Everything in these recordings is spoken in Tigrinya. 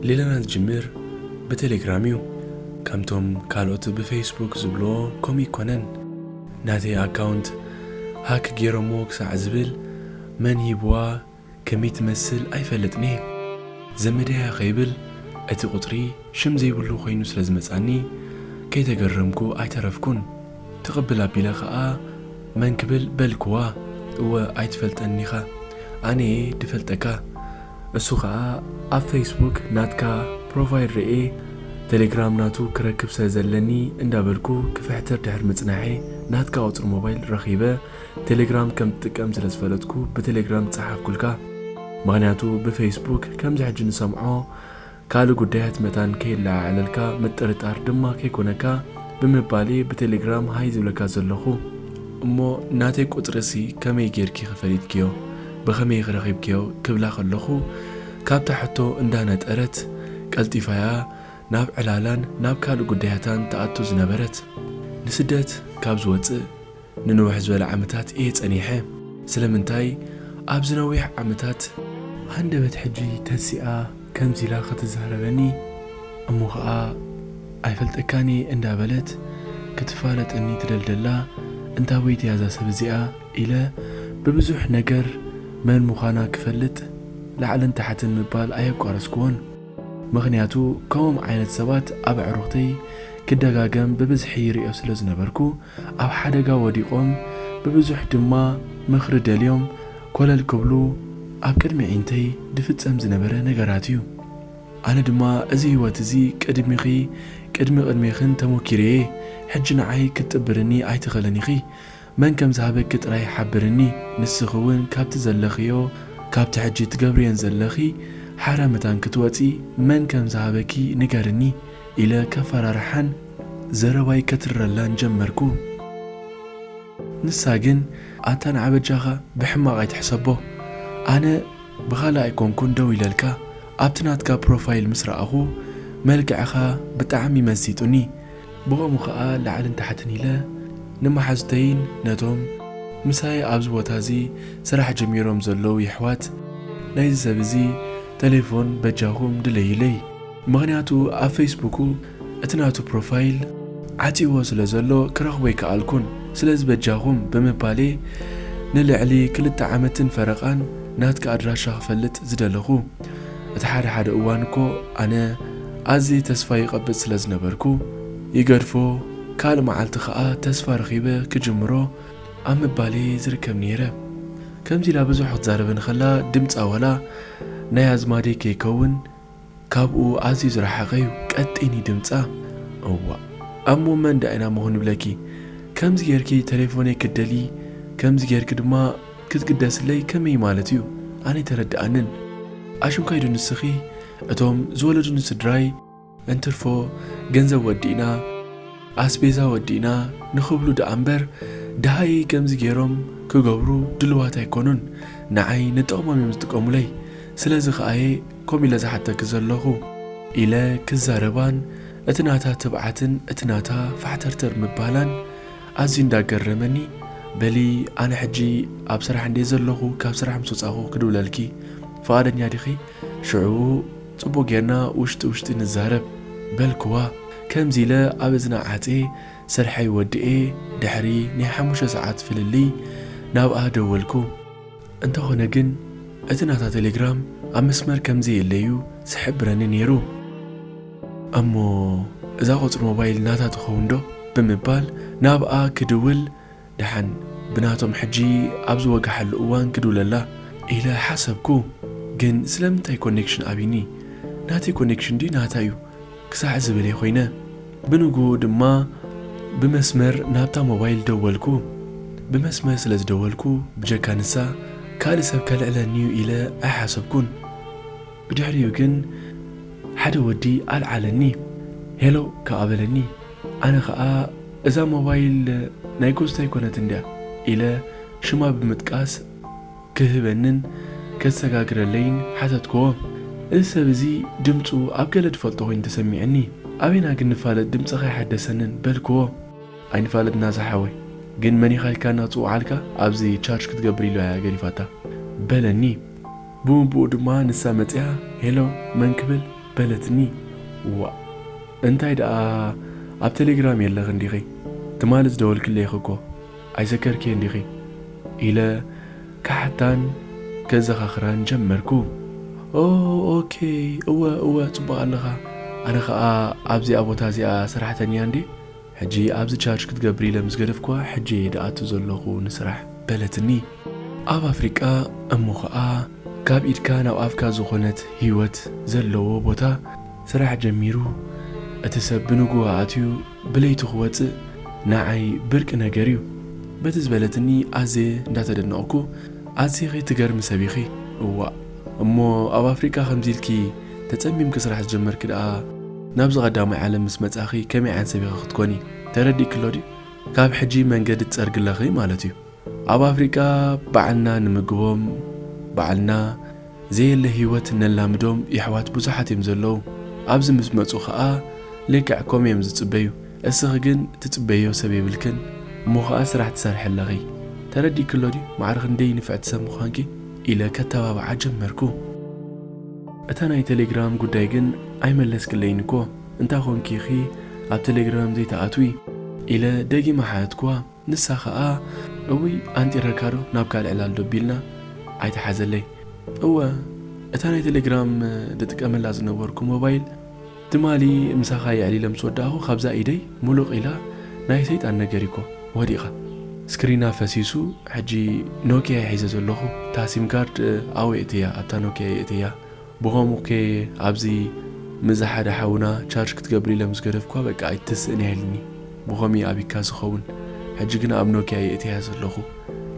ሌላና ዝጅምር ብቴሌግራም እዩ። ከምቶም ካልኦት ብፌስቡክ ዝብልዎ ከምኡ ኣይኮነን። ናተይ ኣካውንት ሃክ ገይሮምዎ ክሳዕ ዝብል መን ሂብዋ ከመይ ትመስል ኣይፈልጥን እየ። ዘመደያ ከይብል እቲ ቁጽሪ ሽም ዘይብሉ ኮይኑ ስለ ዝመጻኒ ከይተገረምኩ ኣይተረፍኩን። ትቕብል ኣቢለ ኸኣ መን ክብል በልክዋ። እወ ኣይትፈልጠኒ ኢኻ፣ ኣነ እየ ድፈልጠካ። እሱ ኸኣ ኣብ ፌስቡክ ናትካ ፕሮፋይል ርእየ ቴሌግራም ናቱ ክረክብ ስለ ዘለኒ እንዳበልኩ ክፍሕትር ድሕር ምጽናሐ ናትካ ቁጽሪ ሞባይል ረኺበ። ቴሌግራም ከም ትጥቀም ስለ ዝፈለጥኩ ብቴሌግራም ጸሓፍኩልካ። ምኽንያቱ ብፌስቡክ ከምዚ ሕጂ ንሰምዖ ካልእ ጉዳያት መታን ከይለዓዓለልካ ምጥርጣር ድማ ከይኮነካ ብምባል እየ ብቴሌግራም ሃይ ዝብለካ ዘለኹ። እሞ ናተይ ቁጽርሲ ከመይ ጌርኪ ኸ ፈሊጥክዮ? ብኸመይ ኸ ረኺብክዮ? ክብላ ከለኹ ካብታ ሕቶ እንዳነጠረት ቀልጢፋያ ናብ ዕላላን ናብ ካልእ ጉዳያታን ትኣቱ ዝነበረት። ንስደት ካብ ዝወጽእ ንንውሕ ዝበለ ዓመታት እየ ጸኒሐ። ስለምንታይ ኣብዚ ነዊሕ ዓመታት ሃንደበት ሕጂ ተሲኣ ከምዚ ኢላ ክትዛረበኒ? እሞ ኸኣ ኣይፈልጠካን እየ እንዳበለት ክትፋለጠኒ ትደልደላ እንታወይቲ እያ እዛ ሰብ እዚኣ ኢለ ብብዙሕ ነገር መን ምዃና ክፈልጥ ላዕልን ታሕትን ምባል ኣየቋረጽክዎን። ምኽንያቱ ከምኦም ዓይነት ሰባት ኣብ ኣዕሩኽተይ ክደጋገም ብብዝሒ ይርእዮ ስለ ዝነበርኩ፣ ኣብ ሓደጋ ወዲቖም ብብዙሕ ድማ ምኽሪ ደልዮም ኮለል ክብሉ ኣብ ቅድሚ ኣዒንተይ ድፍጸም ዝነበረ ነገራት እዩ። ኣነ ድማ እዚ ህይወት እዚ ቅድሚኺ ቅድሚ ቅድሜኽን ተሞኪረየ፣ ሕጂ ንዓይ ክትጥብርኒ ኣይትኽእልን ኢኺ። መን ከም ዝሃበኪ ጥራይ ሓብርኒ። ንስኺ እውን ካብቲ ዘለኽዮ ካብቲ ሕጂ ትገብርየን ዘለኺ ሓራ መታን ክትወጺ መን ከም ዝሃበኪ ንገርኒ ኢለ ከፈራርሓን ዘረባይ ከትረላን ጀመርኩ። ንሳ ግን ኣታ ንዓ በጃኻ ብሕማቕ ኣይትሕሰቦ፣ ኣነ ብኻልእ ኣይኮንኩን ደው ኢለልካ ኣብቲ ናትካ ፕሮፋይል ምስ ረኣኹ መልክዕኻ ብጣዕሚ መሲጡኒ። ብኸምኡ ኸኣ ላዕልን ታሕትን ኢለ ንመሓዙተይን ነቶም ምሳይ ኣብዚ ቦታ እዚ ስራሕ ጀሚሮም ዘለዉ የሕዋት ናይዚ ሰብ እዚ ተሌፎን በጃኹም ድለዩለይ። ምኽንያቱ ኣብ ፌስቡኩ እቲ ናቱ ፕሮፋይል ዓጽይዎ ስለ ዘሎ ክረኽቦ ኣይከኣልኩን። ስለዚ በጃኹም ብምባሌ ንልዕሊ ክልተ ዓመትን ፈረቓን ናትካ ኣድራሻ ክፈልጥ ዝደለኹ። እቲ ሓደ ሓደ እዋን እኮ ኣነ ኣዝየ ተስፋ ይቐብጽ ስለ ዝነበርኩ ይገድፎ፣ ካልእ መዓልቲ ኸኣ ተስፋ ረኺበ ክጅምሮ ኣብ ምባሌ ዝርከብ ነይረ። ከምዚ ኢላ ብዙሕ ክትዛረበኒ ከላ ድምጻ ዋላ ናይ ኣዝማደይ ከይከውን ካብኡ ኣዝዩ ዝረሓቐ እዩ። ቀጢን እዩ ድምጻ። እዋእ፣ ኣሞ መን ደኣ ኢና እሞ ክንብለኪ? ከምዚ ጌርኪ ተሌፎነይ ክትደልዪ፣ ከምዚ ጌርኪ ድማ ክትግደስለይ ከመይ ማለት እዩ? ኣነ ኣይተረድኣንን። ኣሽንኳይ ዶ ንስኺ? እቶም ዝወለዱኒ ስድራይ እንትርፎ ገንዘብ ወዲእና፣ ኣስቤዛ ወዲእና ንኽብሉ ደኣ እምበር፣ ደሃይ ከምዚ ጌሮም ክገብሩ ድልዋት ኣይኮኑን። ንዓይ ንጥቕሞም እዮም ዝጥቀሙለይ። ስለዚ ኸኣ'የ ከምኡ ኢለ ዝሓተኪ ዘለኹ። ኢለ ክዛረባን፣ እቲ ናታ ትብዓትን እቲ ናታ ፋሕተርተር ምባላን ኣዝዩ እንዳገረመኒ፣ በሊ ኣነ ሕጂ ኣብ ስራሕ እንድየ ዘለኹ፣ ካብ ስራሕ ምስ ወጻኹ ክድውለልኪ ፍቓደኛ ዲኺ? ሽዑ ጽቡቕ ጌርና ውሽጢ ውሽጢ ንዛረብ በልክዋ። ከምዚ ኢለ ኣብ እዝና ዓጽየ ስርሐይ ወድኤ ድሕሪ ናይ ሓሙሽተ ሰዓት ፍልልይ ናብኣ ደወልኩ። እንተኾነ ግን እቲ ናታ ቴሌግራም ኣብ መስመር ከም ዘየለዩ ዝሕብረኒ ነይሩ። እሞ እዛ ቁጽሪ ሞባይል ናታ ትኸውን ዶ? ብምባል ናብኣ ክድውል፣ ደሓን ብናቶም ሕጂ ኣብ ዝወግሓሉ እዋን ክድውለላ ኢለ ሓሰብኩ። ግን ስለምንታይ ኮኔክሽን ኣቢኒ? ናተይ ኮኔክሽን ድዩ ናታ እዩ ክሳዕ ዝብል እየ ኮይነ። ብንግኡ ድማ ብመስመር ናብታ ሞባይል ደወልኩ። ብመስመር ስለ ዝደወልኩ ብጀካ ንሳ ካልእ ሰብ ከልዕለኒ እዩ ኢለ ኣይሓሰብኩን። ብድሕሪኡ ግን ሓደ ወዲ ኣልዓለኒ። ሄሎ ከኣ በለኒ። ኣነ ኸኣ እዛ ሞባይል ናይ ጎስታ ኣይኮነትን ድያ ኢለ ሽማ ብምጥቃስ ክህበንን ከሰጋግረለይን ሓተትክዎ። እዚ ሰብ እዚ ድምጹ ኣብ ገለ ድፈልጦ ኮይኑ ተሰሚዕኒ። ኣበይና ግን ንፋለጥ ድምጽኻ ኣይሓደሰንን በልክዎ። ኣይንፋለጥና ዝሓወይ፣ ግን መን ኢኻ ኢልካ እናጽውዓልካ ኣብዚ ቻርጅ ክትገብር ኢሉ እያ ገዲፋታ በለኒ። ብምብኡ ድማ ንሳ መጺኣ ሄሎ መን ክብል በለትኒ። ዋ፣ እንታይ ደኣ ኣብ ቴሌግራም የለኽን ዲኺ? ትማሊ ዝደወልክለይኺ እኮ ኣይዘከርክዮን ዲኺ? ኢለ ክሓታን ከዘኻኽራን ጀመርኩ። ኦ፣ ኦኬ፣ እወ፣ እወ፣ ጽቡቕ ኣለኻ። ኣነ ኸኣ ኣብዚኣ ቦታ እዚኣ ሰራሕተኛ እንዴ? ሕጂ ኣብዚ ቻርጅ ክትገብር ኢለ ምስ ገደፍኳ፣ ሕጂ እየ ደኣቱ ዘለኹ ንስራሕ፣ በለትኒ። ኣብ ኣፍሪቃ እሞ ኸኣ ካብ ኢድካ ናብ ኣፍካ ዝኾነት ህይወት ዘለዎ ቦታ ስራሕ ጀሚሩ፣ እቲ ሰብ ብንግሆ ኣትዩ ብለይቲ ክወጽእ ንዓይ ብርቂ ነገር እዩ። በቲ ዝበለትኒ ኣዝየ እንዳተደነቕኩ፣ ኣዚኺ ትገርሚ ሰብ ኢኺ። እዋእ፣ እሞ ኣብ ኣፍሪቃ ከምዚ ኢልኪ ተጸሚምኪ ስራሕ ዝጀመርኪ ደኣ ናብዚ ቀዳማይ ዓለም ምስ መጻኺ ከመይ ዓይነት ሰብ ኢኺ ክትኮኒ? ተረዲእኪ ኣሎ ድዩ? ካብ ሕጂ መንገዲ ትጸርጊ ኣለኺ ማለት እዩ። ኣብ ኣፍሪቃ ባዕልና ንምግቦም፣ ባዕልና ዘየለ ህይወት ነላምዶም የሕዋት ብዙሓት እዮም ዘለዉ። ኣብዚ ምስ መጹ ኸኣ ልክዕ ከምኡ እዮም ዝጽበዩ። እስኺ ግን ትጽበዮ ሰብ የብልክን፣ እሞ ኸኣ ስራሕ ትሰርሒ ኣለኺ። ተረዲእኪ ኣሎ ድዩ? ማዕረ ክንደይ ንፍዕቲ ሰብ ምዃንኪ፣ ኢለ ከተባብዓ ጀመርኩ። እታ ናይ ቴሌግራም ጉዳይ ግን ኣይመለስክለይን እኮ። እንታይ ኾንኪ ኢኺ ኣብ ቴሌግራም ዘይትኣትዊ? ኢለ ደጊመ ሓተትኩዋ። ንሳ ኸኣ፣ እውይ፣ ኣንጢረካ ዶ ናብ ካልእ ዕላል ዶ ቢልና ኣይትሓዘለይ። እወ፣ እታ ናይ ቴሌግራም ዝጥቀመላ ዝነበርኩ ሞባይል፣ ትማሊ ምሳኻ የዕሊለ ምስ ወዳእኹ፣ ካብዛ ኢደይ ሙሉቕ ኢላ፣ ናይ ሰይጣን ነገር እኮ፣ ወዲቓ። ስክሪና ፈሲሱ፣ ሕጂ ኖኪያ እየ ሒዘ ዘለኹ። እታ ሲም ካርድ ኣብኡ የእትያ፣ ኣብታ ኖኪያ የእትያ። ብኸምኡ ከ ኣብዚ ምዛ ሓደ ሓውና ቻርጅ ክትገብር ኢለ ምስ ገደፍኳ፣ በቃ ኣይትተስእን እያ ኢልኒ። ብኸምኡ ኣብይካ ዝኸውን። ሕጂ ግና ኣብ ኖኪያ እየ እትያ ዘለኹ።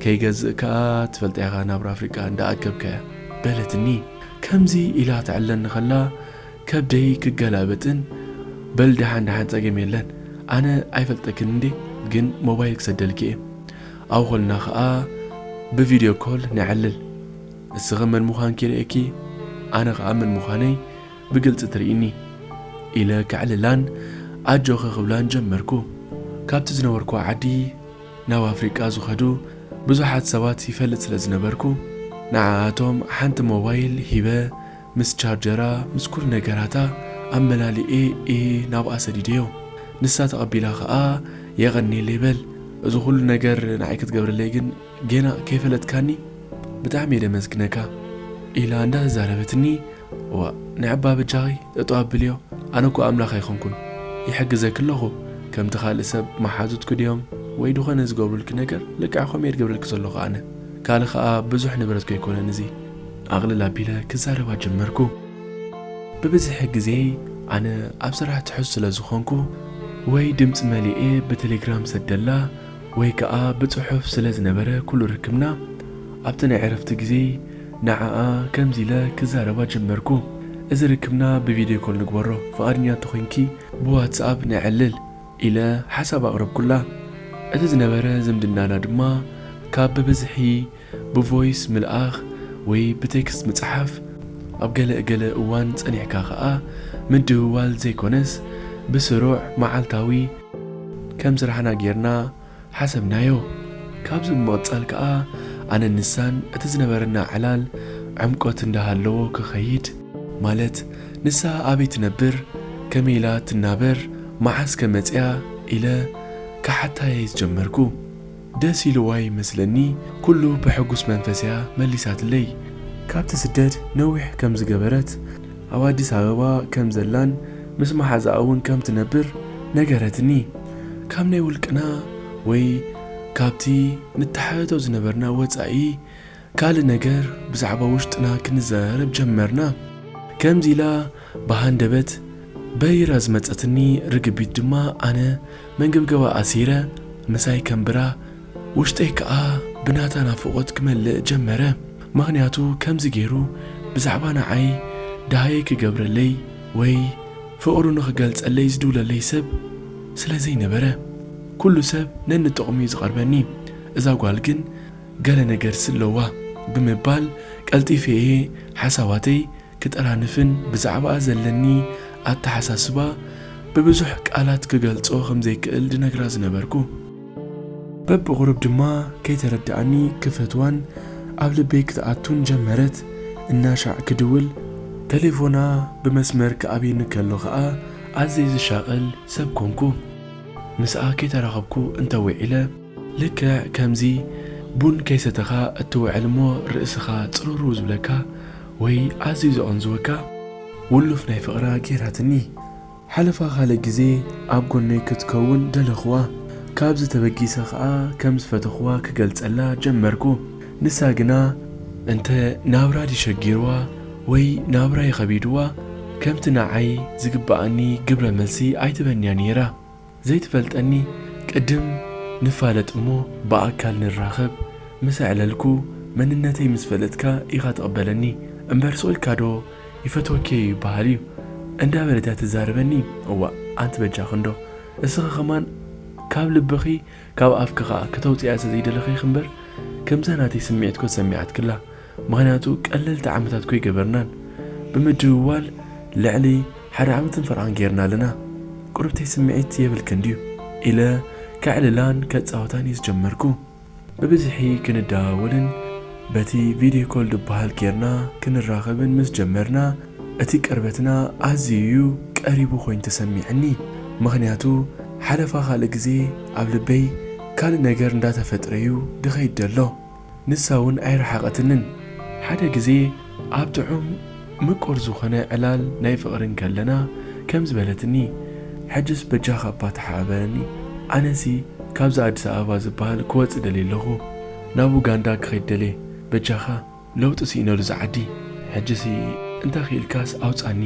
ከይገዝእ ከኣ ትፈልጣ ኢኻ ናብራ ኣፍሪቃ እንዳኣከብካ እያ፣ በለትኒ። ከምዚ ኢላ ትዕለኒ ከላ ከብደይ ክገላበጥን፣ በል ደሓን ደሓን ጸገም የለን። ኣነ ኣይፈልጠክን እንዴ፣ ግን ሞባይል ክሰደልኪ እየ። ኣብኡ ኮልና ከኣ ብቪድዮ ኮል ነዕልል። እስኺ መን ምዃንኪ ርእየኪ፣ ኣነ ኸኣ መን ምዃነይ ብግልጺ ትርእይኒ፣ ኢለ ከዕልላን ኣጆኺ ክብላን ጀመርኩ። ካብቲ ዝነበርኩ ዓዲ ናብ ኣፍሪቃ ዝኸዱ ብዙሓት ሰባት ይፈልጥ ስለ ዝነበርኩ፣ ንዓኣቶም ሓንቲ ሞባይል ሂበ፣ ምስ ቻርጀራ፣ ምስ ኩሉ ነገራታ ኣመላሊኤ እየ ናብኣ ሰዲደዮ። ንሳ ተቐቢላ ኸኣ፣ የቐንየለይ በል፣ እዚ ኩሉ ነገር ንዓይ ክትገብረለይ ግን ጌና ከይፈለጥካኒ ብጣዕሚ እየ ደመስግነካ፣ ኢላ እንዳተዛረበትኒ፣ እዋእ፣ ንዕባ በጃኺ ጠጠው ኣብልዮ፣ ኣነ እኮ ኣምላኽ ኣይኮንኩን፣ ይሕግዘኪ ኣለኹ። ከምቲ ካልእ ሰብ መሓዙትኪ ድዮም ወይ ድኾነ ዝገብሩልኪ ነገር፣ ልክዕ ከምኡ እየ ዝገብረልኪ ዘለኹ ኣነ። ካልእ ኸኣ ብዙሕ ንብረት ከይኮነን እዚ፣ ኣቕልል ኣቢለ ክዛረባ ጀመርኩ። ብብዝሒ ግዜ ኣነ ኣብ ስራሕ ትሑዝ ስለ ዝኾንኩ፣ ወይ ድምጺ መሊኤ ብቴሌግራም ሰደላ፣ ወይ ከኣ ብጽሑፍ ስለ ዝነበረ ኩሉ ርክብና፣ ኣብቲ ናይ ዕረፍቲ ግዜ ንዓኣ ከምዚ ኢለ ክዛረባ ጀመርኩ። እዚ ርክብና ብቪድዮ ኮል ንግበሮ፣ ፍቓድኛ እንተኾይንኪ ብዋትስኣፕ ነዕልል፣ ኢለ ሓሳብ ኣቕረብኩላ። እቲ ዝነበረ ዝምድናና ድማ ካብ ብብዝሒ ብቮይስ ምልኣኽ ወይ ብቴክስት ምጽሓፍ፣ ኣብ ገለ ገለ እዋን ጸኒሕካ ኸኣ ምድውዋል ዘይኮነስ፣ ብስሩዕ መዓልታዊ ከም ስራሕና ጌርና ሓሰብናዮ። ካብዚ ብምቕጻል ከኣ ኣነን ንሳን እቲ ዝነበረና ዕላል ዕምቆት እንዳሃለዎ ክኸይድ፣ ማለት ንሳ ኣበይ ትነብር፣ ከመይ ኢላ ትናበር፣ መዓስ ከ መጽያ ኢለ ክሓታየይ ዝጀመርኩ። ደስ ኢልዋ ይመስለኒ፣ ኩሉ ብሕጉስ መንፈስ እያ መሊሳትለይ። ካብቲ ስደት ነዊሕ ከም ዝገበረት፣ ኣብ ኣዲስ ኣበባ ከም ዘላን ምስ መሓዛኣ እውን ከም ትነብር ነገረትኒ። ካብ ናይ ውልቅና ወይ ካብቲ ንተሓተቶ ዝነበርና ወጻኢ ካልእ ነገር ብዛዕባ ውሽጥና ክንዘራረብ ጀመርና። ከምዚ ኢላ ብሃንደበት በሪራ ዝመጸትኒ ርግቢት ድማ ኣነ መንገብገባ ኣሲረ ምሳይ ከንብራ፣ ውሽጠይ ከኣ ብናታ ናፍቖት ክመልእ ጀመረ። ምኽንያቱ ከምዚ ገይሩ ብዛዕባ ንዓይ ደሃየ ክገብረለይ ወይ ፍቕሩ ንኽገልጸለይ ዝድውለለይ ሰብ ስለ ዘይነበረ፣ ኩሉ ሰብ ነንጥቕሙ እዩ ዝቐርበኒ። እዛ ጓል ግን ገለ ነገርሲ ኣለዋ ብምባል ቀልጢፈ እየ ሓሳባተይ ክጠራንፍን ብዛዕባኣ ዘለኒ ኣተሓሳስባ ብብዙሕ ቃላት ክገልጾ ከም ዘይክእል ድነግራ ዝነበርኩ። በብቑሩብ ድማ ከይተረድኣኒ ክፈትዋን ኣብ ልበይ ክትኣቱን ጀመረት። እናሻዕ ክድውል ቴሌፎና ብመስመር ክኣብየኒ ከሎ ኸኣ ኣዝየ ዝሻቐል ሰብ ኮንኩ። ምስኣ ከይተራኸብኩ እንተዊዒለ፣ ልክዕ ከምዚ ቡን ከይሰተኻ እትውዕል እሞ ርእስኻ ጽሩሩ ዝብለካ ወይ ኣዝዩ ዘቐንዝወካ ውሉፍ ናይ ፍቕራ ገይራትኒ። ሓለፋ ካልእ ግዜ ኣብ ጎነይ ክትከውን ደለኽዋ። ካብዚ ተበጊሰ ኸኣ ከም ዝፈተኽዋ ክገልጸላ ጀመርኩ። ንሳ ግና እንተ ናብራ ድዩ ሸጊርዋ ወይ ናብራይ ኸቢድዋ፣ ከምቲ ንዓይ ዝግብኣኒ ግብረ መልሲ ኣይትበንያ ነይራ። ዘይትፈልጠኒ፣ ቅድም ንፋለጥ እሞ ብኣካል ንራኸብ፣ ምስ ኣዕለልኩ መንነተይ ምስ ፈለጥካ ኢኻ ትቕበለኒ እምበር ስቕ ኢልካ ዶ ይፈትወኪ እዩ ይበሃል እዩ እንዳበለት እያ ትዛረበኒ። እዋእ ኣንቲ በጃኺ እንዶ፣ እስኺ ከማን ካብ ልብኺ ካብ ኣፍኪ ኸኣ ከተውፅእያ ስለ ዘይደለኺ ኢኺ እምበር ከምዛ ናተይ ስምዒት እኮ ሰሚዓትክላ። ምኽንያቱ ቀለልቲ ዓመታት እኮ ኣይገበርናን። ብምድውዋል ልዕሊ ሓደ ዓመትን ፈረቓን ጌርና ኣለና። ቁርብተይ ስምዒት የብልክን ድዩ? ኢለ ከዕልላን ከጻውታን እየ ዝጀመርኩ። ብብዝሒ ክንደዋወልን በቲ ቪድዮ ኮል ዝበሃል ጌርና ክንራኸብን ምስ ጀመርና፣ እቲ ቅርበትና ኣዝዩ እዩ ቀሪቡ ኮይኑ ተሰሚዕኒ። ምኽንያቱ ሓለፋ ካልእ ግዜ ኣብ ልበይ ካልእ ነገር እንዳተፈጥረ እዩ ድኸይድ ደሎ። ንሳ እውን ኣይረሓቐትንን። ሓደ ግዜ ኣብ ጥዑም ምቁር ዝኾነ ዕላል ናይ ፍቕሪ እንከለና ከምዚ በለትኒ፣ "ሕጅስ በጃኻ እባ ተሓባበረኒ፣ ኣነሲ ካብዚ ኣዲስ ኣበባ ዝበሃል ክወጽእ ደልየ ኣለኹ። ናብ ኡጋንዳ ክኸይድ ደልየ። በጃኻ ለውጢ ስኢነሉ እዚ ዓዲ። ሕጅሲ እንተ ክኢልካስ ኣውጻኒ፣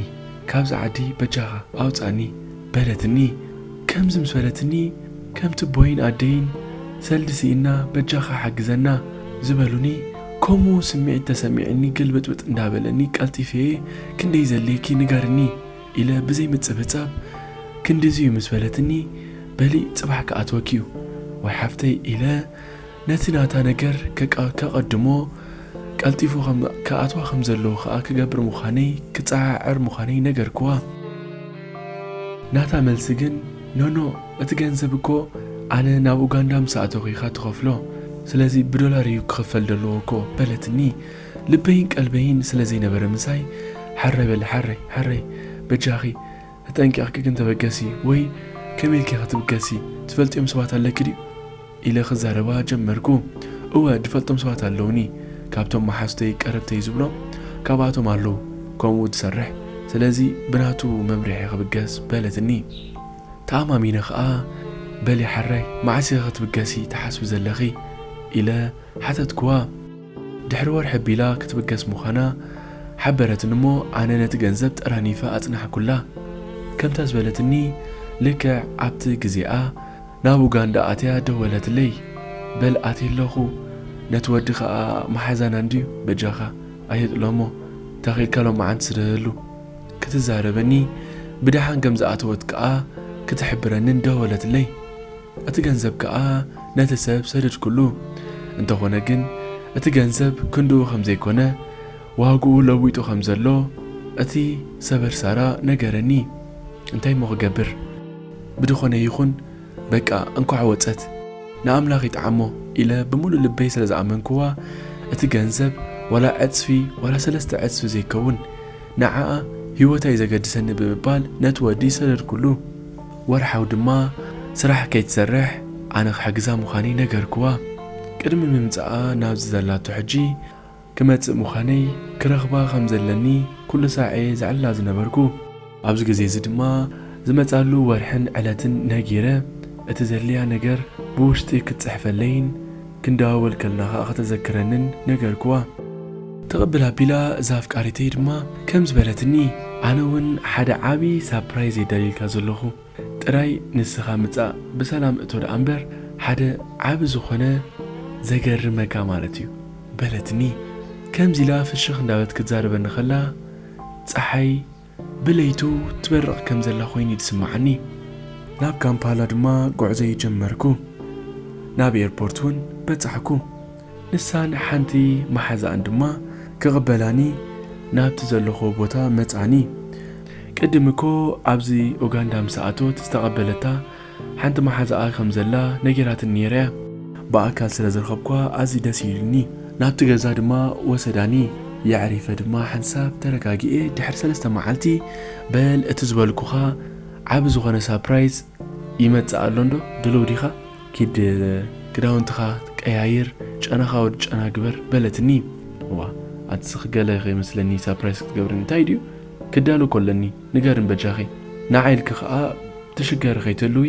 ካብዚ ዓዲ በጃኻ ኣውጻኒ" በለትኒ። ከምዚ ምስ በለትኒ፣ ከምቲ ቦይን ኣደይን "ሰልዲ ስኢና በጃኻ ሓግዘና" ዝበሉኒ፣ ከምኡ ስምዒት ተሰሚዕኒ ግልብጥብጥ እንዳበለኒ ቀልጢፈ፣ "ክንደይ ዘድልየኪ ንገርኒ" ኢለ ብዘይ ምጽብጻብ፣ "ክንድዚ እዩ" ምስ በለትኒ፣ "በሊ ጽባሕ ክኣትወኪ እዩ ወይ ሓፍተይ" ኢለ ነቲ ናታ ነገር ከቃ-፣ ከቐድሞ፣ ቀልጢፉ ከም-፣ ክኣትዋ ከም ዘለዎ ከኣ ክገብር ምዃነይ፣ ክጸዓዕር ምዃነይ ነገርክዋ። ናታ መልሲ ግን፣ "ኖኖ፣ እቲ ገንዘብ እኮ ኣነ ናብ ኡጋንዳ ምስ ኣተኹ ኢኻ ትኸፍሎ፣ ስለዚ ብዶላር እዩ ክኽፈል ዘለዎ እኮ" በለትኒ። ልበይን ቀልበይን ስለ ዘይነበረ ምሳይ፣ "ሓራይ በሊ፣ ሓራይ፣ ሓራይ፣ በጃኺ፣ ተጠንቂቕኪ ግን ተበገሲ፣ ወይ ከመይ ኢልኪ ኢኺ ክትብገሲ? ትፈልጥዮም ሰባት ኣለኪ ድዩ?" ኢለ ክዛረባ ጀመርኩ። "እወ፣ ዝፈልጦም ሰባት ኣለውኒ። ካብቶም መሓዙተይ፣ ቀረብተይ ዝብሎም፣ ካብኣቶም ኣለዉ። ከምኡ ዝሰርሕ። ስለዚ ብናቱ መምርሒ ክብገስ" በለትኒ። ተኣማሚነ ኸኣ፣ "በሊ ሓራይ፣ መዓስ ኢኺ ክትብገሲ ትሓስቢ ዘለኺ?" ኢለ ሓተትክዋ። ድሕሪ ወርሒ ኣቢላ ክትብገስ ምዃና ሓበረትኒ እሞ፣ ኣነ ነቲ ገንዘብ ጠራኒፈ ኣጽናሕኩላ። ከምታ ዝበለትኒ፣ ልክዕ ኣብቲ ግዜኣ ናብ ኡጋንዳ ኣትያ ደወለትለይ። "በል ኣትየ ኣለኹ፣ ነቲ ወዲ ኸኣ መሓዛና እንድዩ፣ በጃኻ ኣይትጥለሞ፣ እንተ ኺኢልካ ሎማዓንቲ ስደደሉ" ክትዛረበኒ፣ ብደሓን ከም ዝኣተወት ከኣ ክትሕብረንን ደወለትለይ። እቲ ገንዘብ ከኣ ነቲ ሰብ ሰደድኩሉ። እንተኾነ ግን፣ እቲ ገንዘብ ክንድኡ ከም ዘይኮነ፣ ዋግኡ ለዊጡ ከም ዘሎ እቲ ሰበር ሳራ ነገረኒ። እንታይ እሞ ክገብር? ብድኾነ ይኹን፣ በቃ እንኳዕ ወጸት፣ ንኣምላኽ ይጥዓሞ ኢለ ብምሉእ ልበይ ስለ ዝኣመንክዋ፣ እቲ ገንዘብ ዋላ ዕጽፊ ዋላ ሰለስተ ዕጽፊ ዘይከውን፣ ንዓኣ ህይወታ እዩ ዘገድሰኒ ብምባል ነቲ ወዲ ሰደድኩሉ። ወርሓዊ ድማ ስራሕ ከይትሰርሕ ኣነ ክሕግዛ ምዃነይ ነገርክዋ። ቅድሚ ምምጻኣ ናብዚ ዘላቶ ሕጂ ክመጽእ ምዃነይ፣ ክረኽባ ከም ዘለኒ ኩሉ ሳዕ እየ ዘዕልላ ዝነበርኩ። ኣብዚ ግዜ እዚ ድማ ዝመጻሉ ወርሕን ዕለትን ነጊረ፣ እቲ ዘድልያ ነገር ብውሽጢ ክትጽሕፈለይን ክንደዋወል ከለና ኸኣ ከተዘክረንን ነገርክዋ። ትቕብል ኣቢላ እዛ ኣፍቃሪተይ ድማ ከምዚ በለትኒ፣ ኣነ እውን ሓደ ዓቢ ሳፕራይዝ እየ ደልየልካ ዘለኹ። ጥራይ ንስኻ ምጻእ፣ ብሰላም እቶ ደኣ እምበር፣ ሓደ ዓቢ ዝኾነ ዘገርመካ ማለት እዩ በለትኒ። ከምዚ ኢላ ፍሽኽ እንዳበለት ክትዛረበኒ ከላ፣ ጸሓይ ብለይቱ ትበርቕ ከም ዘላ ኮይኑ እዩ ዝስምዓኒ። ናብ ካምፓላ ድማ ጉዕዞይ ጀመርኩ። ናብ ኤርፖርት እውን በጻሕኩ። ንሳን ሓንቲ መሓዛኣን ድማ ክቕበላኒ ናብቲ ዘለኹዎ ቦታ መጻኒ። ቅድም እኮ ኣብዚ ኡጋንዳ ምስ ኣተወት ዝተቐበለታ ሓንቲ መሓዛኣ ከም ዘላ ነጊራትኒ ነይራ እያ። ብኣካል ስለ ዝረኸብኳ ኣዝዩ ደስ ኢሉኒ። ናብቲ ገዛ ድማ ወሰዳኒ። የዕሪፈ ድማ ሓንሳብ ተረጋጊኤ ድሕሪ ሰለስተ መዓልቲ፣ በል እቲ ዝበልኩኻ ዓቢ ዝኾነ ሳፕራይዝ ይመጽእ ኣሎ እንዶ፣ ድልው ዲኻ? ኪድ ክዳውንትኻ ቀያይር፣ ጨናኻ ወዲ ጨና ግበር በለትኒ። እዋ ኣትስኽ ገለ ከይመስለኒ ሳፕራይዝ ክትገብርኒ እንታይ ድዩ? ክዳሎ ኮለኒ ንገርን በጃኺ። ንዓይ ኢልኪ ኸኣ ትሽገሪ ከይትህልዊ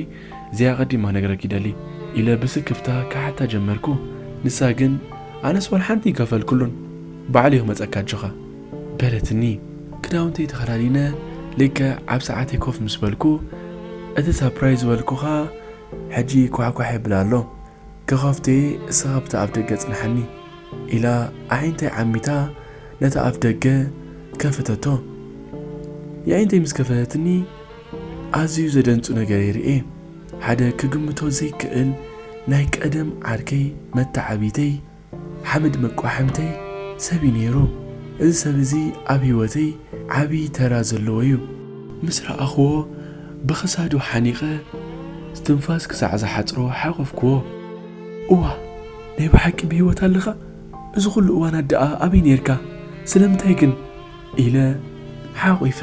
እዚኣ ቀዲማ ነግረኪ ደሊ ኢለ ብስክፍታ ክሓታ ጀመርኩ። ንሳ ግን ኣነስ ዋላ ሓንቲ ይከፈልኩሉን ባዕሉ ይኽመጸካ ኣጆኻ በለትኒ። ክዳውንተይ ተኸዳዲነ ልክዕ ኣብ ሰዓተይ ኮፍ ምስ በልኩ እቲ ሳፕራይዝ ዝበልኩኻ ሕጂ ኳሕኳሕ ይብል ኣሎ። ክኸፍቴ እስኻ ኣብቲ ኣፍ ደገ ጽንሓኒ ኢላ ኣዒንተይ ዓሚታ ነቲ ኣፍ ደገ ከፈተቶ። የዒንተይ ምስ ከፈተትኒ ኣዝዩ ዘደንጹ ነገር ይርኤ። ሓደ ክግምቶ ዘይክእል ናይ ቀደም ዓርከይ መተዓቢተይ ሓመድ መቋሕምተይ ሰብ እዩ ነይሩ። እዚ ሰብ እዚ ኣብ ህይወተይ ዓቢ ተራ ዘለዎ እዩ። ምስ ረኣኽዎ ብኽሳዱ ሓኒቐ፣ ትንፋስ ክሳዕ ዝሓጽሮ ሓቖፍክዎ። እዋ፣ ናይ ብሓቂ ብህይወት ኣለኻ? እዚ ኹሉ እዋናት ደኣ ኣበይ ነይርካ? ስለምንታይ ግን? ኢለ ሓቑፈ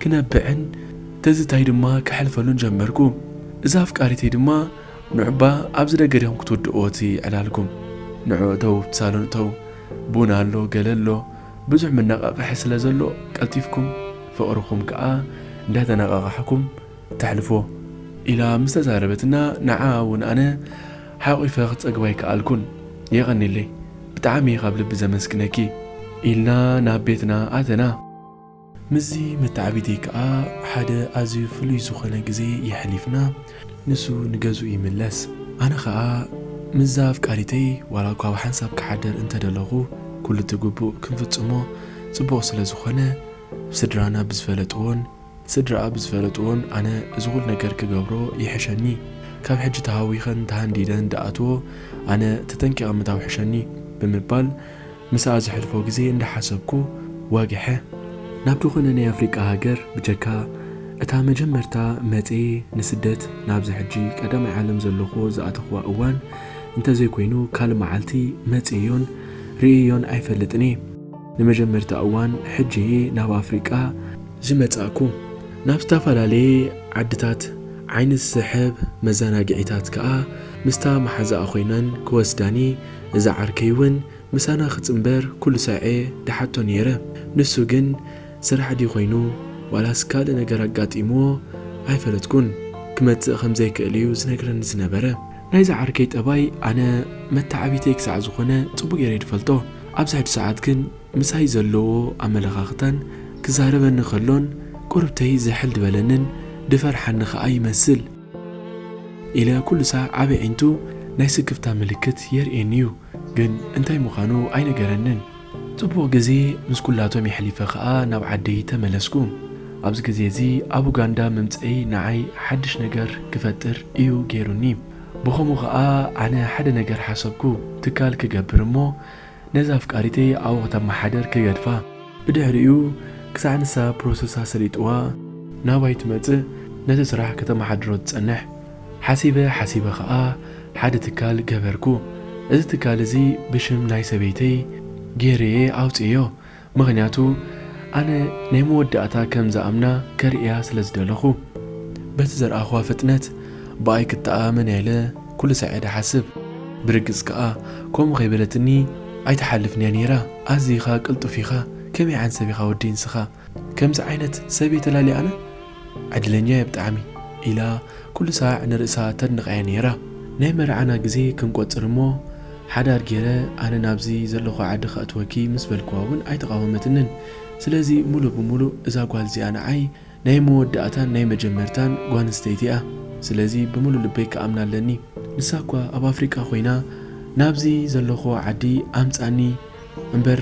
ክነብዕን ትዝታይ ድማ ከሕልፈሉን ጀመርኩ። እዛ ኣፍቃሪተይ ድማ ንዑባ ኣብዚ ደገ ዲኹም ክትውድእዎ እቲ ዕላልኩም? ንዑ እተው፣ እቲ ሳሎን እተው፣ ቡን ኣሎ፣ ገለ ኣሎ፣ ብዙሕ መነቓቕሒ ስለ ዘሎ ቀልጢፍኩም ፍቕርኹም ከኣ እንዳተነቓቓሕኩም ተሕልፎ ኢላ ምስ ተዛረበትና፣ ንዓ እውን ኣነ ሓቒፈ ክጸግባ ኣይከኣልኩን። የቐንየለይ፣ ብጣዕሚ ካብ ልቢ ዘመስግነኪ ኢልና ናብ ቤትና ኣተና። ምስዚ መተዓቢተይ ከኣ ሓደ ኣዝዩ ፍሉይ ዝኾነ ግዜ የሕሊፍና። ንሱ ንገዝኡ ይምለስ። ኣነ ኸኣ ምስዛ ኣፍቃሪተይ ዋላ እኳ ኣብ ሓንሳብ ክሓድር እንተደለኹ፣ ኩሉ እቲ ግቡእ ክንፍጽሞ ጽቡቕ ስለ ዝኾነ፣ ስድራና ብዝፈለጥዎን ስድራኣ ብዝፈለጥዎን ኣነ እዚ ኩሉ ነገር ክገብሮ ይሕሸኒ። ካብ ሕጂ ተሃዊኸን ተሃንዲደን ደኣትዎ ኣነ ተጠንቂቐ ምታው ሕሸኒ ብምባል ምስኣ ዘሕልፎ ግዜ እንዳሓሰብኩ ወግሐ። ናብ ዝኾነ ናይ ኣፍሪቃ ሃገር ብጀካ እታ መጀመርታ መጽየ ንስደት ናብዚ ሕጂ ቀዳማይ ዓለም ዘለኹዎ ዝኣተኽዋ እዋን እንተዘይኮይኑ ካልእ መዓልቲ መጽየዮን ርእየዮን ኣይፈልጥን እየ። ንመጀመርታ እዋን ሕጂ እየ ናብ ኣፍሪቃ ዝመጻእኩ። ናብ ዝተፈላለየ ዓድታት ዓይኒ ዝስሕብ መዘናግዒታት ከኣ ምስታ መሓዛኣ ኮይነን ክወስዳኒ፣ እዛ ዓርከይ እውን ምሳና ክጽንበር ኩሉ ሳዕ እየ ድሓቶ ነይረ። ንሱ ግን ስራሕ ድዩ ኮይኑ ዋላስ ካልእ ነገር ኣጋጢምዎ ኣይፈለጥኩን። ክመጽእ ከም ዘይክእል እዩ ዝነግረኒ ዝነበረ። ናይዛ ዓርከይ ጠባይ ኣነ መተዓቢተይ ክሳዕ ዝኾነ ጽቡቕ ገይረ እየ ዝፈልጦ። ኣብዚ ሕጂ ሰዓት ግን ምሳይ ዘለዎ ኣመለኻኽታን ክዛረበኒ ከሎን ቁርብተይ ዝሕል ዝበለንን ድፈርሓኒ ኸኣ ይመስል ኢለ ኩሉ ሳዕ ዓቢ ዒንቱ ናይ ስክፍታ ምልክት የርእየኒ እዩ። ግን እንታይ ምዃኑ ኣይነገረንን። ጽቡቕ ግዜ ምስ ኩላቶም የሕሊፈ ኸኣ ናብ ዓደይ ተመለስኩ። ኣብዚ ግዜ እዚ ኣብ ኡጋንዳ ምምጸይ ንዓይ ሓድሽ ነገር ክፈጥር እዩ ገይሩኒ። ብኸምኡ ኸኣ ኣነ ሓደ ነገር ሓሰብኩ። ትካል ክገብር እሞ ነዛ ኣፍቃሪተይ ኣብኡ ከተመሓደር ክገድፋ። ብድሕሪኡ ክሳዕ ንሳ ፕሮሰሳ ሰሊጥዋ ናባይ ትመጽእ ነቲ ስራሕ ከተመሓድሮ ትጸንሕ። ሓሲበ ሓሲበ ኸኣ ሓደ ትካል ገበርኩ። እዚ ትካል እዚ ብሽም ናይ ሰበይተይ ገይረየ ኣውጽኤዮ። ምኽንያቱ ኣነ ናይ መወዳእታ ከም ዝኣምና ከርእያ ስለ ዝደለኹ። በቲ ዘርኣኽዋ ፍጥነት ብኣይ ክትኣመን እያ ኢለ ኩሉ ሳዕ እየ ድሓስብ። ብርግጽ ከኣ ከምኡ ከይበለትኒ ኣይትሓልፍን እያ ነይራ። ኣዚኻ ቅልጡፍ ኢኻ፣ ከመይ ዓይነት ሰብ ኢኻ ወደይ ንስኻ? ከምዚ ዓይነት ሰብ እየ ተላልየ ኣነ? ዕድለኛ እየ ብጣዕሚ ኢላ ኩሉ ሳዕ ንርእሳ ተድንቕ እያ ነይራ። ናይ መርዓና ግዜ ክንቆጽር እሞ ሓዳር ገይረ ኣነ ናብዚ ዘለኹ ዓዲ ከእትወኪ ምስ በልክዋ እውን ኣይተቓወመትንን። ስለዚ ሙሉእ ብሙሉእ እዛ ጓል እዚኣ ንዓይ ናይ መወዳእታን ናይ መጀመርታን ጓል ኣንስተይቲ እያ። ስለዚ ብምሉእ ልበይ ክኣምና ኣለኒ። ንሳ እኳ ኣብ ኣፍሪቃ ኮይና ናብዚ ዘለኹ ዓዲ ኣምጻኒ እምበር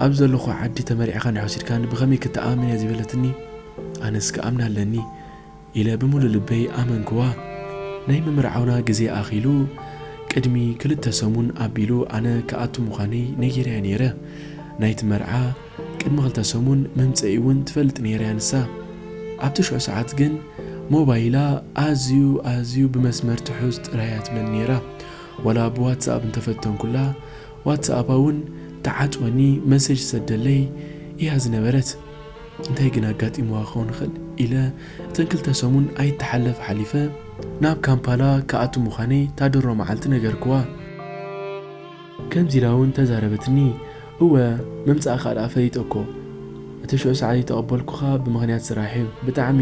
ኣብ ዘለኹ ዓዲ ተመሪዕኻን ወሲድካን ብኸመይ ክትኣምን እያ ዝበለትኒ? ኣነስ ክኣምና ኣለኒ ኢለ ብምሉእ ልበይ ኣመንክዋ። ናይ ምምርዓውና ግዜ ኣኺሉ ቅድሚ ክልተ ሰሙን ኣቢሉ ኣነ ክኣቱ ምዃነይ ነጊረያ ነይረ። ናይቲ መርዓ ቅድሚ ክልተ ሰሙን ምምጸኢ እውን ትፈልጥ ነይራ እያ ንሳ። ኣብቲ ሽዑ ሰዓት ግን ሞባይላ ኣዝዩ ኣዝዩ ብመስመር ትሑዝ ጥራይ እያ ትብለኒ ነይራ። ዋላ ብዋትስኣፕ እንተፈተንኩላ ዋትስኣፓ እውን ተዓጽወኒ፣ መሰጅ ትሰደለይ እያ ዝነበረት። እንታይ ግን ኣጋጢምዋ ክኸውን ይኽእል ኢለ እተን ክልተ ሰሙን ኣይተሓለፍ ሓሊፈ ናብ ካምፓላ ክኣቱ ምዃነይ ታደሮ መዓልቲ ነገርክዋ። ከምዚ ኢላ እውን ተዛረበትኒ። እወ፣ ምምጻእካ ደኣ ፈሊጠ እኮ። እቲ ሽዑ ሰዓት ዘይተቐበልኩኻ ብምኽንያት ስራሕ እዩ። ብጣዕሚ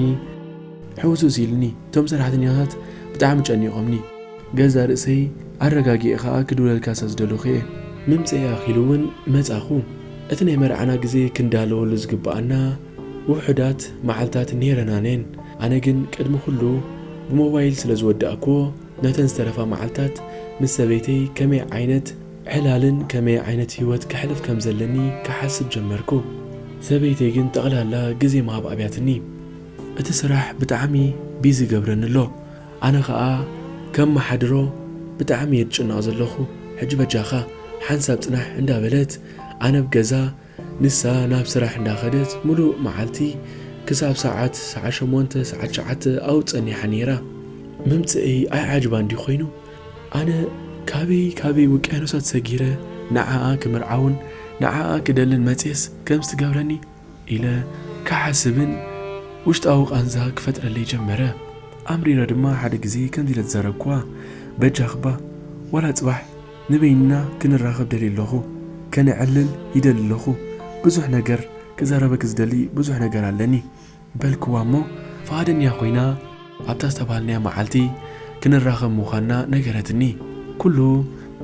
ሕውስውስ ኢልኒ። እቶም ሰራሕተኛታት ብጣዕሚ ጨኒቖምኒ። ገዛ ርእሰይ ኣረጋጊኤ ኸኣ ክድውለልካ ስለ ዝደለኹ እየ። ምምጸኤ ኣኺሉ እውን መጻኹ። እቲ ናይ መርዓና ግዜ ክንዳለወሉ ዝግብኣና ውሑዳት መዓልታት ነይረናነን። ኣነ ግን ቅድሚ ኩሉ ብሞባይል ስለ ዝወዳእክዎ፣ ነተን ዝተረፋ መዓልታት ምስ ሰበይተይ ከመይ ዓይነት ዕላልን ከመይ ዓይነት ህይወት ከሕልፍ ከም ዘለኒ ክሓስብ ጀመርኩ። ሰበይተይ ግን ጠቕላላ ግዜ ምሃብ ኣብያትኒ። እቲ ስራሕ ብጣዕሚ ቢዚ ይገብረኒ ኣሎ። ኣነ ኸኣ ከመሓድሮ ብጣዕሚ እየ ዝጭነቕ ዘለኹ። ሕጂ በጃኻ ሓንሳብ ጽናሕ እንዳበለት፣ ኣነ ኣብ ገዛ ንሳ ናብ ስራሕ እንዳኸደት፣ ምሉእ መዓልቲ ክሳብ ሰዓት፣ ሰዓት ሸሞንተ፣ ሰዓት ትሽዓተ ኣብኡ ጸኒሓ ነይራ። ምምጽእይ ኣይዓጅባን ድዩ ኮይኑ? ኣነ ካበይ ካበይ ውቅያኖሳት ሰጊረ ንዓኣ ክምርዓውን ንዓኣ ክደልን መጽየስ ከምዚ ትገብረኒ? ኢለ ክሓስብን ውሽጣዊ ቃንዛ ክፈጥረለይ ጀመረ። ኣምሪረ ድማ ሓደ ግዜ ከምዚ ኢለ ተዛረብክዋ፣ በጃኽባ፣ ዋላ ጽባሕ ንበይንና ክንራኸብ ደልየ ኣለኹ። ከነዕልል ይደሊ ኣለኹ። ብዙሕ ነገር ክዛረበኪ ዝደሊ ብዙሕ ነገር ኣለኒ። በልክዋ እሞ፣ ፍቓደኛ ኮይና ኣብታ ዝተባህልናያ መዓልቲ ክንራኸብ ምዃንና ነገረትኒ። ኩሉ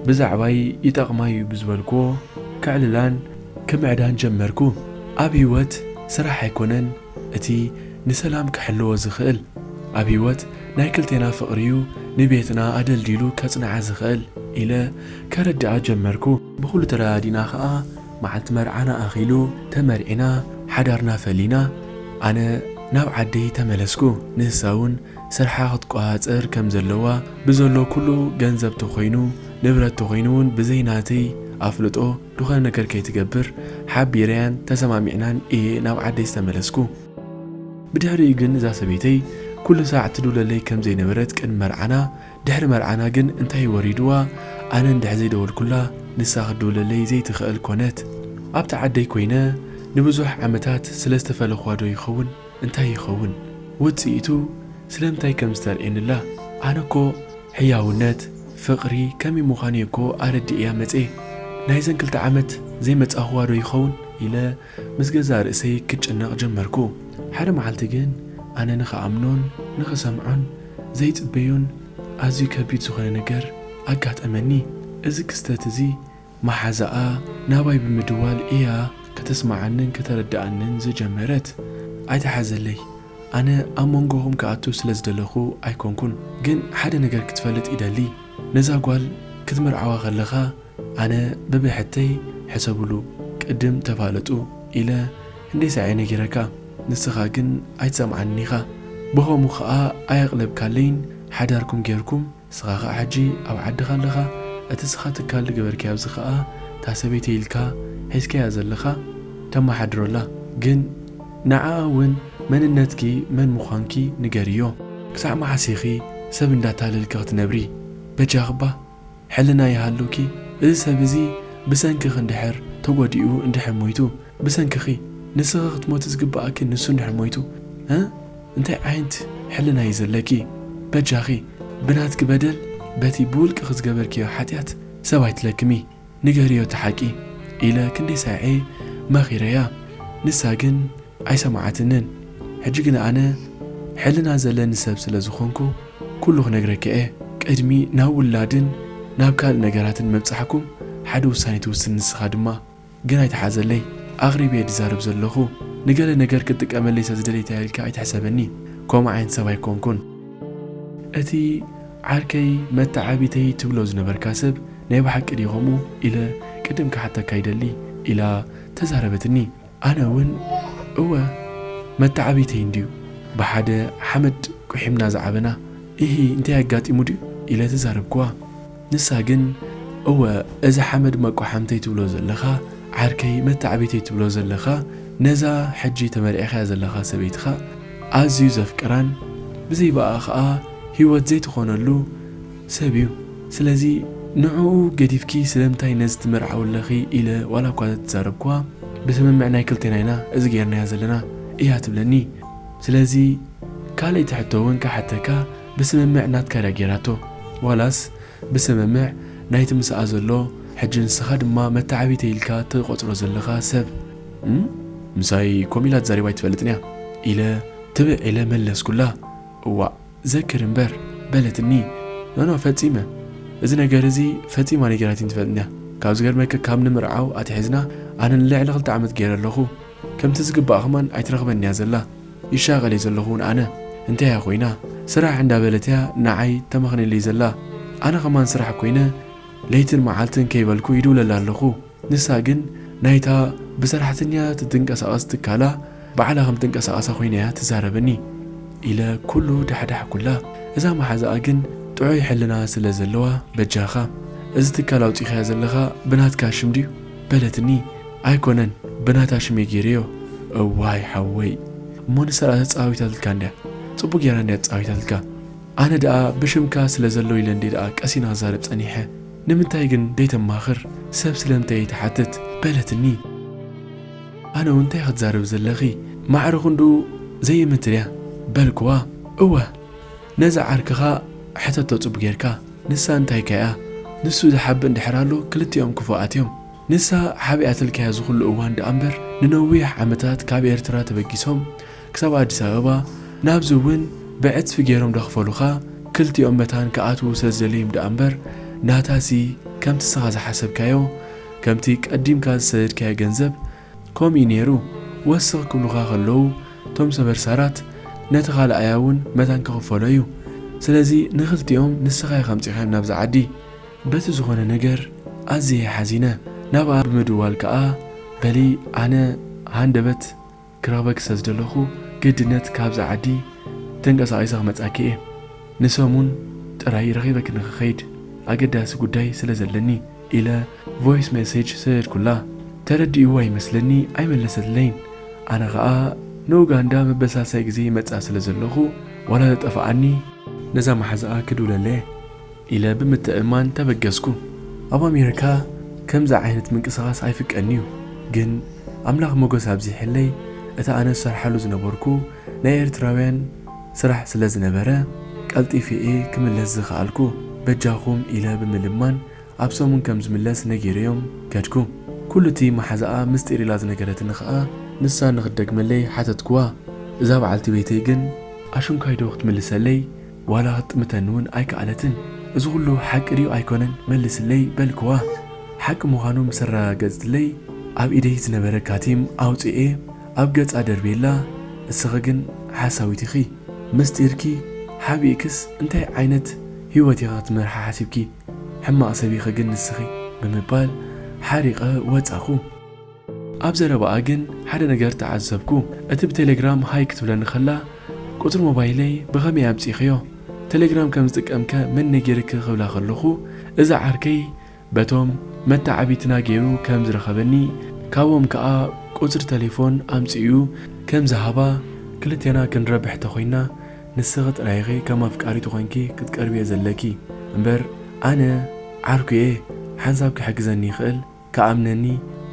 ብዛዕባይ ይጠቕማ እዩ ብዝበልክዎ ከዕልላን ክምዕዳን ጀመርኩ። ኣብ ህይወት ስራሕ ኣይኮነን እቲ ንሰላም ክሕልዎ ዝኽእል። ኣብ ህይወት ናይ ክልቴና ፍቕሪ እዩ ንቤትና ኣደልዲሉ ከጽንዓ ዝኽእል ኢለ ከረድኣ ጀመርኩ። ብኹሉ ተረዳዲና ኸኣ መዓልቲ መርዓና ኣኺሉ ተመርዒና ሓዳርና ፈሊና። ኣነ ናብ ዓደይ ተመለስኩ። ንሳ እውን ስርሓ ክትቆጻጸር ከም ዘለዋ፣ ብዘሎ ኩሉ ገንዘብ ተኾይኑ ንብረት ተኾይኑ እውን ብዘይ ናተይ ኣፍልጦ ዝኾነ ነገር ከይትገብር ሓቢረያን ተሰማሚዕናን እየ ናብ ዓደይ ዝተመለስኩ። ብድሕሪኡ ግን እዛ ሰበይተይ ኩሉ ሳዕ ትድውለለይ ከም ዘይነበረት ቅድሚ መርዓና፣ ድሕሪ መርዓና ግን እንታይ ወሪድዋ ኣነ እንድሕር ዘይደወልኩላ ንሳ ክትድውለለይ ዘይትኽእል ኮነት። ኣብቲ ዓደይ ኮይነ ንብዙሕ ዓመታት ስለ ዝተፈለኽዋ ዶ ይኸውን እንታይ ይኸውን ውጽኢቱ ስለምንታይ ከም ዝተርእየንላ? ኣነ እኮ ሕያውነት፣ ፍቕሪ ከመይ ምዃኑ እኮ ኣረዲእያ መጽየ። ናይዘን ክልተ ዓመት ዘይመጻኽዋ ዶ ይኸውን? ኢለ ምስ ገዛእ ርእሰይ ክጭነቕ ጀመርኩ። ሓደ መዓልቲ ግን ኣነ ንኽኣምኖን ንኽሰምዖን ዘይጽበዮን ኣዝዩ ከቢድ ዝኾነ ነገር ኣጋጠመኒ። እዚ ክስተት እዚ መሓዛኣ ናባይ ብምድዋል እያ ከተስምዓንን ከተረድኣንን ዝጀመረት። ኣይትሓዘለይ፣ ኣነ ኣብ መንጎኹም ክኣቱ ስለ ዝደለኹ ኣይኮንኩን፣ ግን ሓደ ነገር ክትፈልጥ ይደሊ። ነዛ ጓል ክትምርዓዋ ከለኻ ኣነ ብብሕተይ ሕሰብሉ፣ ቅድም ተፋለጡ ኢለ ክንደይ ሳዕ እየ ነጊረካ፣ ንስኻ ግን ኣይትሰምዓንን ኢኻ። ብኸምኡ ኸኣ ኣየቕለብካለይን ሓዳርኩም ጌርኩም፣ ንስኻ ኸኣ ሕጂ ኣብ ዓድኻ ኣለኻ፣ እቲ ንስኻ ትካል ዝገበርካዮ ኣብዚ ኸኣ እታ ሰበይተይ ኢልካ ሒዝካያ ዘለኻ ተመሓድሮ ኣላ። ግን ንዓኣ እውን መንነትኪ መን ምዃንኪ ንገርዮ። ክሳዕ መዓስ ኢኺ ሰብ እንዳታለልኪ ክትነብሪ? በጃኺ እባ ሕልና ይሃሉኪ። እዚ ሰብ እዚ ብሰንክኺ እንድሕር ተጎዲኡ፣ እንድሕር ሞይቱ፣ ብሰንክኺ ንስኺ ክትሞቲ ዝግብኣኪ ንሱ እንድሕር ሞይቱ፣ እ? እንታይ ዓይነት ሕልና እዩ ዘለኪ? በጃኺ ብናትኪ በደል፣ በቲ ብውልቅኺ ዝገበርክዮ ሓጢኣት ሰብ ኣይትለክሚ። ንገርዮ እቲ ሓቂ ኢለ ክንደይ ሳዔ መኺረያ። ንሳ ግን ኣይሰምዓትንን። ሕጂ ግን ኣነ ሕልና ዘለኒ ሰብ ስለ ዝኾንኩ ኩሉ ክነግረኪ እየ። ቅድሚ ናብ ውላድን ናብ ካልእ ነገራትን ምብጻሕኩም ሓደ ውሳኔ ትውስን ንስኻ ድማ። ግን ኣይትሓዘለይ፣ ኣቕሪበ እየ ዝዛረብ ዘለኹ። ንገለ ነገር ክትጥቀመለይ ስለ ዝደለይካ ኢልካ ኣይትሕሰበኒ። ከምኡ ዓይነት ሰብ ኣይኮንኩን። እቲ ዓርከይ መተዓቢተይ ትብሎ ዝነበርካ ሰብ ናይ ብሓቂ ድዩ ከምኡ ኢለ ቅድም ክሓተካ ይደሊ ኢላ ተዛረበትኒ። ኣነ እውን እወ መተዓቢተይ እንድዩ፣ ብሓደ ሓመድ ቁሒምና ዝዓበና። ኢሂ እንታይ ኣጋጢሙ ድዩ ኢለ ተዛረብክዋ። ንሳ ግን እወ እዚ ሓመድ መቋሓምተይ ትብሎ ዘለኻ ዓርከይ መተዓቢተይ ትብሎ ዘለኻ ነዛ ሕጂ ተመርዒኻያ ዘለኻ ሰበይትኻ ኣዝዩ ዘፍቅራን ብዘይ ብኣ ኸኣ ህይወት ዘይትኾነሉ ሰብ እዩ። ስለዚ ንዕኡ ገዲፍኪ ስለምንታይ ነዚ ትምርዓዊ ኣለኺ ኢለ ዋላ እኳ ተዛረብክዋ፣ ብስምምዕ ናይ ክልቴና ኢና እዚ ጌርናዮ ዘለና እያ ትብለኒ። ስለዚ ካልኣይቲ ሕቶ እውን ክሓተካ፣ ብስምምዕ ናትካ ድያ ጌራቶ ዋላስ ብስምምዕ ናይቲ ምስኣ ዘሎ፣ ሕጂ ንስኻ ድማ መተዓቢተይ ኢልካ ትቖጽሮ ዘለኻ ሰብ? እም? ምሳይ ከምኡ ኢላ ተዛሪባ ኣይትፈልጥን እያ ኢለ ትብዕ ኢለ መለስኩላ። እዋእ ዘክር እምበር በለትኒ። ኖኖ ፈጺመ፣ እዚ ነገር እዚ ፈጺማ ነጊራትኒ ትፈልጥን እያ። ካብ ዝገርመካ ካብ ንምርዓው ኣትሒዝና ኣነ ንልዕሊ ክልተ ዓመት ገይረ ኣለኹ። ከምቲ ዝግባእ ከማን ኣይትረኽበን እያ ዘላ። ይሻቐል እየ ዘለኹ እውን ኣነ። እንታይ እያ ኮይና? ስራሕ እንዳበለት እያ ንዓይ ተመኽንየለይ ዘላ። ኣነ ከማን ስራሕ ኮይነ ለይትን መዓልትን ከይበልኩ ይድውለላ ኣለኹ። ንሳ ግን ናይታ ብሰራሕተኛ ትትንቀሳቐስ ትካላ ባዕላ ከም ትንቀሳቐሳ ኮይና እያ ትዛረበኒ ኢለ ኩሉ ዳሕዳሕኩላ። እዛ መሓዛኣ ግን ጥዑይ ሕልና ስለ ዘለዋ በጃኻ እዚ ትካል ኣውጺኻያ ዘለኻ ብናትካ ሽም ድዩ? በለትኒ። ኣይኮነን ብናታ ሽም እየ ገይረዮ። እዋይ ሓወይ እሞ ንሳ ደኣ ተጻዊታትልካ እንድያ። ጽቡቕ ገይራ እንድያ ተጻዊታትልካ። ኣነ ደኣ ብሽምካ ስለ ዘሎ ኢለ እንዴ ደኣ ቀሲና ክዛረብ ጸኒሐ። ንምንታይ ግን ደይተማኽር ሰብ ስለምንታይ ይትሓትት? በለትኒ። ኣነ እውን እንታይ ክትዛረብ ዘለኺ? ማዕረ ክንድኡ ዘይእምንትድያ በልክዋ። እወ ነዛ ዓርክኻ ሕተቶ ጽቡቕ ጌርካ። ንሳ እንታይካ እያ? ንሱ ዝሓብእ እንድሕር ኣሎ ክልቲኦም ክፉኣት እዮም። ንሳ ሓቢኣትልካያ ዝኹሉ እዋን ደኣ እምበር ንነዊሕ ዓመታት ካብ ኤርትራ ተበጊሶም ክሳብ ኣዲስ ኣበባ ናብዚ እውን ብዕጽፊ ገይሮም ደኽፈሉኻ። ክልቲኦም መታን ክኣትዉ ስለ ዝደለዮም ደኣ እምበር ናታሲ ከምቲ ንስኻ ዝሓሰብካዮ ከምቲ ቀዲምካ ዝሰደድካዮ ገንዘብ ከምኡ እዩ ነይሩ። ወስኽ ክብሉኻ ከለዉ እቶም ሰበርሳራት ነቲ ካልኣያ እውን መታን ክኽፈሎ እዩ። ስለዚ ንኽልቲኦም ንስኻ ኢኻ ኣምጺኻዮም ናብዚ ዓዲ። በቲ ዝኾነ ነገር ኣዝየ ሓዚነ። ናብኣ ብምድዋል ከኣ በሊ ኣነ ሃንደበት ክረኽበኪ ስለ ዝደለኹ ግድነት ካብዚ ዓዲ ተንቀሳቒሰ ክመጻኪ እየ። ንሰሙን ጥራይ ረኺበኪ ንኽኸይድ ኣገዳሲ ጉዳይ ስለ ዘለኒ ኢለ ቮይስ ሜሴጅ ሰደድኩላ። ተረዲእዋ ይመስለኒ ኣይመለሰትለይን። ኣነ ኸኣ ንኡጋንዳ መበሳሳይ ግዜ ይመጻ ስለ ዘለኹ ዋላ ተጠፍኣኒ ነዛ መሓዛኣ ክድውለለየ ኢለ ብምትእምማን ተበገስኩ። ኣብ ኣሜሪካ ከምዚ ዓይነት ምንቅስቓስ ኣይፍቀድን እዩ፣ ግን ኣምላኽ ሞገስ ኣብዚሕለይ እቲ ኣነ ዝሰርሓሉ ዝነበርኩ ናይ ኤርትራውያን ስራሕ ስለ ዝነበረ ቀልጢፈ እየ ክምለስ ዝኸኣልኩ። በጃኹም ኢለ ብምልማን ኣብ ሰሙን ከም ዝምለስ ነጊረዮም ከድኩ። ኩሉ እቲ መሓዛኣ ምስጢር ኢላ ዝነገረትኒ ኸኣ ንሳ ንኽትደግመለይ ሓተትክዋ። እዛ በዓልቲ ቤተይ ግን ኣሽንኳይ ዶ ክትምልሰለይ ዋላ ክትጥምተኒ እውን ኣይከኣለትን። እዚ ኩሉ ሓቂ ድዩ ኣይኮነን መልስለይ በልክዋ። ሓቂ ምዃኑ ምስ ኣረጋገጽትለይ ኣብ ኢደይ ዝነበረ ካቲም ኣውጺኤ ኣብ ገጻ ደርብየላ። እስኺ ግን ሓሳዊት ኢኺ። ምስጢርኪ ሓቢእክስ እንታይ ዓይነት ህይወት ኢኺ ክትመርሒ ሓሲብኪ? ሕማቕ ሰብ ኢኺ ግን ንስኺ ብምባል ሓሪቐ ወጻኹ። ኣብ ዘረባኣ ግን ሓደ ነገር ተዓዘብኩ። እቲ ብቴሌግራም ሃይ ክትብለኒ ከላ ቁጽሪ ሞባይለይ ብኸመይ ኣምጺእክዮ? ቴሌግራም ከም ዝጥቀምከ መን ነጊርኪ ክብላ ከለኹ እዛ ዓርከይ በቶም መተዓቢትና ገይሩ ከም ዝረኸበኒ ካብኦም ከኣ ቁጽሪ ተሌፎን ኣምጺኡ ከም ዝሃባ ክልቴና ክንረብሕ ተኾይና ንስኺ ጥራይ ኢኺ ከም ኣፍቃሪቱ ኮይንኪ ክትቀርብዮ ዘለኪ እምበር ኣነ ዓርኩ እየ ሓንሳብ ክሕግዘኒ ይኽእል ክኣምነኒ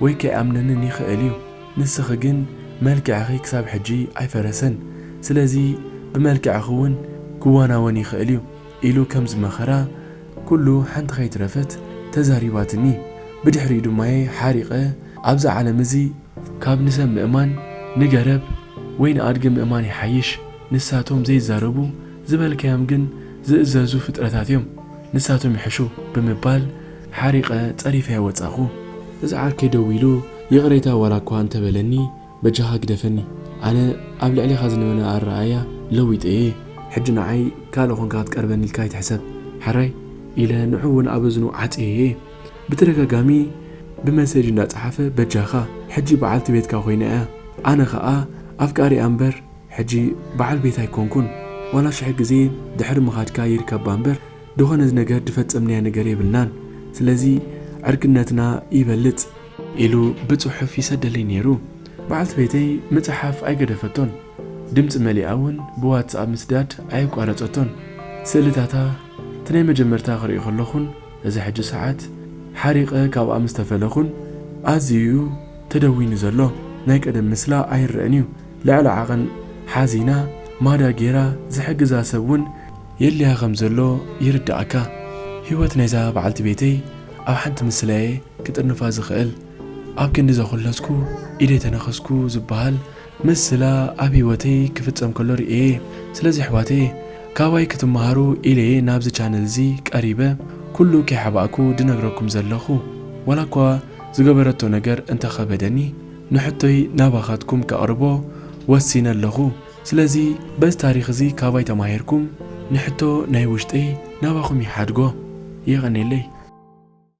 ወይ ከይኣምነንን ይኽእል እዩ። ንስኺ ግን መልክዕኺ ክሳብ ሕጂ ኣይፈረሰን። ስለዚ ብመልክዕኺ እውን ክወናወን ይኽእል እዩ ኢሉ ከም ዝመኸራ ኩሉ ሓንቲ ከይትረፈት ተዛሪባትኒ። ብድሕሪኡ ድማየ ሓሪቐ ኣብዛ ዓለም እዚ ካብ ንሰብ ምእማን ንገረብ ወይ ንኣድጊ ምእማን ይሓይሽ። ንሳቶም ዘይዛረቡ ዝበልካዮም ግን ዝእዘዙ ፍጥረታት እዮም። ንሳቶም ይሕሹ ብምባል ሓሪቐ ጸሪፈያ ወጻኹ። እዚ ዓርከይ ደዊሉ ይቕሬታ ዋላ እኳ እንተበለኒ በጃኻ ግደፈኒ። ኣነ ኣብ ልዕሌኻ ዝነበረ ኣረኣእያ ለዊጠ እየ። ሕጂ ንዓይ ካልእ ኾንካ ክትቀርበኒ ኢልካ ኣይትሕሰብ። ሓራይ ኢለ ንዑ እውን ኣብ እዝኑ ዓጽየዮ እየ። ብተደጋጋሚ ብመሴጅ እንዳጸሓፈ በጃኻ ሕጂ በዓልቲ ቤትካ ኮይና እያ። ኣነ ኸኣ ኣፍቃሪኣ እምበር ሕጂ በዓል ቤት ኣይኮንኩን። ዋላ ሽሕ ግዜ ድሕሪ ምኻድካ ይርከባ እምበር ዝኾነ ነገር ዝፈጸምናዮ ነገር የብልናን። ስለዚ ዕርክነትና ይበልጽ ኢሉ ብጽሑፍ ይሰደለይ ነይሩ። በዓልቲ ቤተይ ምጽሓፍ ኣይገደፈቶን። ድምጺ መሊኣ እውን ብዋትስኣፕ ምስዳድ ኣየቋረጸቶን። ስእልታታ እቲ ናይ መጀመርታ ክርኢ ከለኹን እዚ ሕጂ ሰዓት ሓሪቐ ካብኣ ምስ ተፈለኹን ኣዝዩ እዩ ተደዊኑ ዘሎ። ናይ ቀደም ምስላ ኣይረኣን እዩ። ልዕሊ ዓቐን ሓዚና ማዳ ጌራ ዝሕግዛ ሰብ እውን የድልያ ከም ዘሎ ይርድኣካ። ህይወት ናይዛ በዓልቲ ቤተይ ኣብ ሓንቲ ምስላ እየ ክጥርንፋ ዝኽእል። ኣብ ክንዲ ዘኹለስኩ ኢደይ ተነኸስኩ ዝበሃል ምስላ ኣብ ህይወተይ ክፍጸም ከሎ ርእየ። ስለዚ ኣሕዋተየ፣ ካባይ ክትመሃሩ ኢለየ ናብዚ ቻነል እዚ ቀሪበ። ኩሉ ከይሓባእኩ ድነግረኩም ዘለኹ። ዋላ እኳ ዝገበረቶ ነገር እንተኸበደኒ፣ ንሕቶይ ናባኻትኩም ከቕርቦ ወሲነ ኣለኹ። ስለዚ በዚ ታሪኽ እዚ ካባይ ተማሂርኩም ንሕቶ ናይ ውሽጠይ ናባኹም ይሓድጎ። የቐኔለይ።